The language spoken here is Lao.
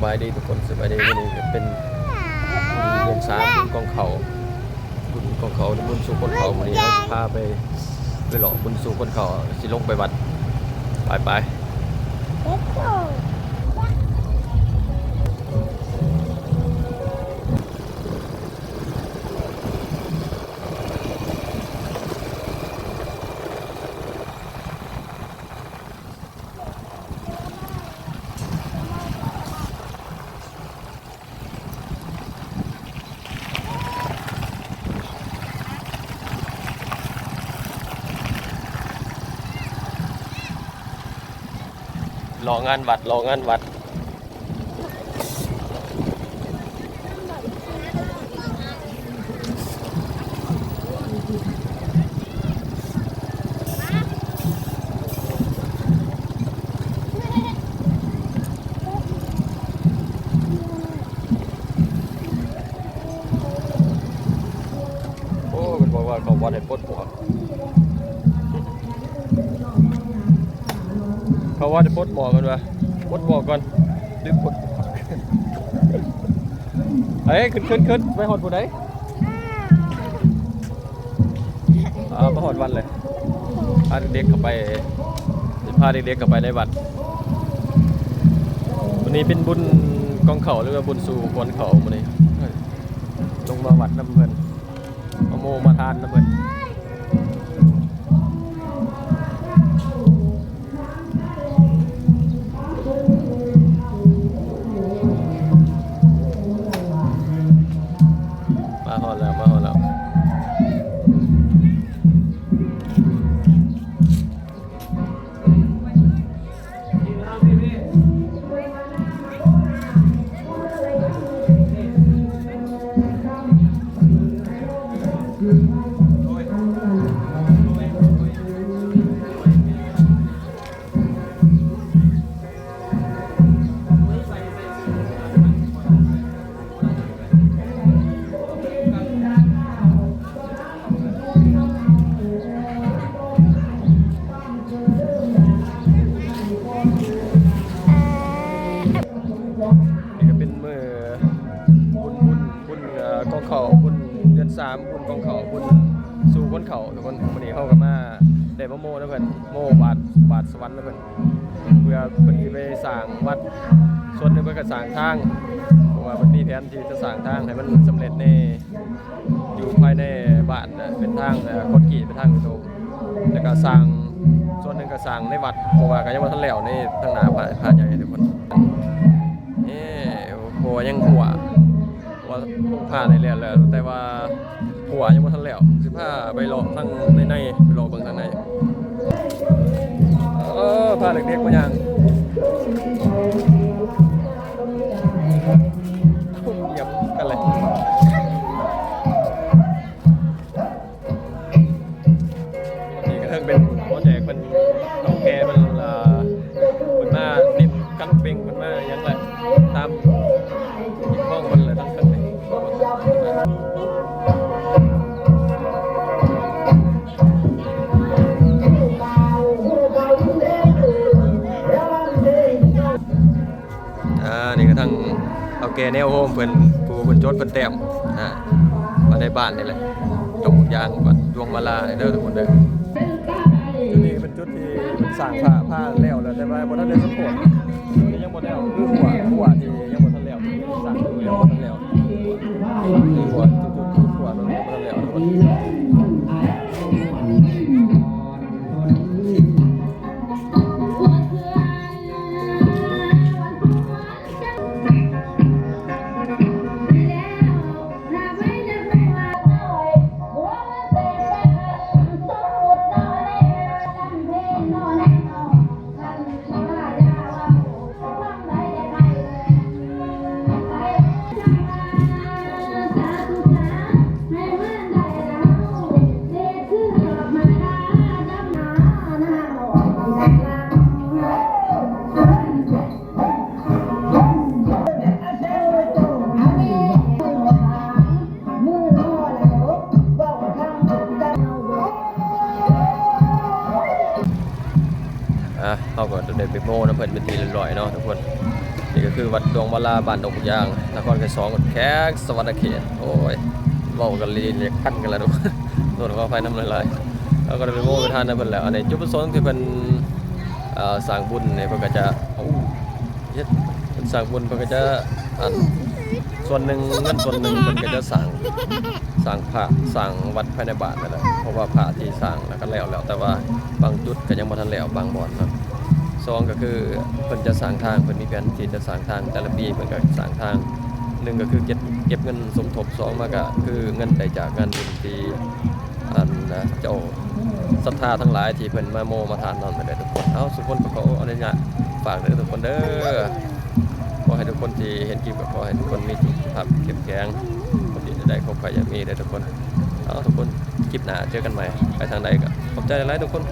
ສະບາຍດີທຸກຄົນ ສະບາຍດີ. ມື້ນີ້ກໍເປັນບຸນເດືອນສາມ ບຸນກອງເຂົ້າ ບຸນກອງເຂົ້າ ບຸນສູ່ຄົນເຂົ້າ. ມື້ນີ້ເຮົາຊິພາໄປ ໄປເລາະບຸນສູ່ຄົນເຂົ້າ ຊິລົງໄປວັດ. ໄປໆ. ລໍງານວັດ ລໍງານວັດ. ໂອ້ ເພິ່ນບອກວ່າເຂົ້າວັດໃຫ້ປົດໝວກ. ເຂົາວ່າຈະປົດໝອກ ເພິ່ນວ່າປົດໝອກກ່ອນ ລືມປົດໝວກ. ເອີຍ ຂຶ້ນໆໆ ໄປຮອດຜູ້ໃດ? ອ່າ ມາຮອດວັດເລີຍ. ພາເດັກໆເຂົ້າໄປ ພາເດັກໆເຂົ້າໄປໃນວັດ. ວັນນີ້ເປັນບຸນກອງເຂົ້າ ຫຼືວ່າບຸນສູ່ຄົນເຂົ້າມື້ນີ້. ລົງມາວັດນຳເພິ່ນ. ມາໂມມາທານນຳເພິ່ນ. ມາຮອດແລ້ວ ມາຮອດແລ້ວ. ນີ້ກໍເປັນມື້ບຸນ ບຸນ ບຸນ ເອີ ກອງເຂົ້າ ບຸນເດືອນສາມ ບຸນກອງເຂົ້າ ບຸນສູ່ຄົນເຂົ້າທຸກຄົນ. ມື້ນີ້ເຮົາກໍມາ ໄດ້ມາໂມນຳເພິ່ນ ໂມບາດ ບາດສະຫວັນນຳເພິ່ນ ເພື່ອເພິ່ນຊິໄປສ້າງວັດ. ສ່ວນໜຶ່ງເພິ່ນກໍສ້າງທາງ ເພາະວ່າເພິ່ນມີແຜນທີ່ຈະສ້າງທາງໃຫ້ມັນສຳເລັດແດ່ ຢູ່ພາຍໃນບ້ານນະ ເປັນທາງ ເອີ ຄອນກຣີດ ເປັນທາງເບຕົງ ແລ້ວກໍສ້າງ ສ່ວນໜຶ່ງກໍສ້າງໃນວັດ ເພາະວ່າກໍຍັງບໍ່ທັນແລ້ວ ໃນທາງໜ້າພະ ພະໃຫຍ່ທຸກຄົນ. ເອີ ເພາະວ່າຍັງຮົ່ວ ວ່າໂຄງຜ່ານໃຫ້ແລ້ວແລ້ວ ແຕ່ວ່າຮົ້ວຍັງບໍ່ທັນແລ້ວ. ຊິພາໄປເລາະທາງໃນໆ ໄປເລາະເບິ່ງທາງໃນ. ເອີ ພາເດັກໆມາຍ່າງ ຢຽບກັນເລີຍ. ນີ້ກໍເຖິງເປັນໝໍແຈກເພິ່ນ ເຖົ້າແກ່ເພິ່ນ ເອີ ເພິ່ນມາຕິດການເປັງ ເພິ່ນມາຫຍັງແຫຼະ ຕາມຫ້ອງເພິ່ນແຫຼະ ທາງເທິງນີ້. ອ່າ ນີ້ກໍທາງເຖົ້າແກ່ແນວໂຮມເພິ່ນ ຜູ້ເພິ່ນຈົດເພິ່ນແຕ້ມ ອ່າ ມາໃນບ້ານນີ້ແຫຼະ ຕົກຢາງວັດດວງມາລາເດີທຸກຄົນເດີ. ຈຸດນີ້ເປັນຈຸດທີ່ເພິ່ນສ້າງພະ ພະແລ້ວແລ້ວ ແຕ່ວ່າບໍ່ທັນໄດ້ສົມໂພດ ຍັງບໍ່ແລ້ວ ຄືຮົ້ວ ຮົ້ວທີ່ຍັງບໍ່ທັນແລ້ວ ສ້າງຢູ່ຍັງບໍ່ທັນແລ້ວ ຄືຮົ້ວ ຈຸດ ຈຸດ ຈຸດຮົ້ວຕົງນີ້ຍັງບໍ່ທັນແລ້ວທຸກຄົນ. ອ່າ ເຮົາກໍໄດ້ໄປໂມນຳເພິ່ນເປັນທີ່ຮຽບຮ້ອຍເນາະທຸກຄົນ. ນີ້ ກໍຄືວັດດວງມາລາ ບ້ານດົງຢາງ ນະຄອນໄກສອງ ແຂວງສະຫວັນນະເຂດ. ໂອ້ຍ ເວົ້າກັນລີເລກພັນກັນແລ້ວທຸກຄົນ ໂທດຂໍອະໄພນຳຫຼາຍໆ. ເຮົາກໍໄດ້ໄປໂມ້ໄປທານນຳເພິ່ນແລ້ວ. ອັນນີ້ຈຸດປະສົງທີ່ເພິ່ນ ເອີ ສ້າງບຸນນີ້ ເພິ່ນກໍຈະ ເອົາ ເຮັດ ເພິ່ນສ້າງບຸນ ເພິ່ນກໍຈະ ອັນ ສ່ວນໜຶ່ງ ເງິນສ່ວນໜຶ່ງເພິ່ນກໍຈະສ້າງ ສ້າງພະ ສ້າງວັດພາຍໃນບ້ານນັ້ນແຫຼະ ເພາະວ່າພະທີ່ສ້າງແລ້ວກໍແລ້ວແລ້ວ ແຕ່ວ່າບາງຈຸດກໍຍັງບໍ່ທັນແລ້ວ ບາງບ່ອນເນາະ. ສອງກໍຄືເພິ່ນຈະສ້າງທາງ ເພິ່ນມີແຜນທີ່ຈະສ້າງທາງ ແຕ່ລະປີເພິ່ນກໍສ້າງທາງ. ໜຶ່ງກໍຄືເກັບ ເກັບເງິນສົມທົບ ສອງມາກໍຄືເງິນໄດ້ຈາກງານບຸນທີ່ ອັນ ເຈົ້າສັດທາທັງຫຼາຍທີ່ເພິ່ນມາໂມ້ມາທານນຳນັ້ນແຫຼະທຸກຄົນ. ເອົາ ສຸຄົນກໍຂໍອະນຸຍາດຝາກເດີທຸກຄົນເດີ. ຂໍໃຫ້ທຸກຄົນທີ່ເຫັນຄລິບກໍຂໍໃຫ້ທຸກຄົນມີສຸຂະພາບເຂັ້ມແຂງ ຄວາມດີໃດໆ ຄວາມໄຄຢາກມີເດີທຸກຄົນ. ເອົາ ທຸກຄົນ ຄລິບໜ້າເຈີກັນໃໝ່ ໄປທາງໃດກໍຂອບໃຈຫຼາຍໆທຸກຄົນ.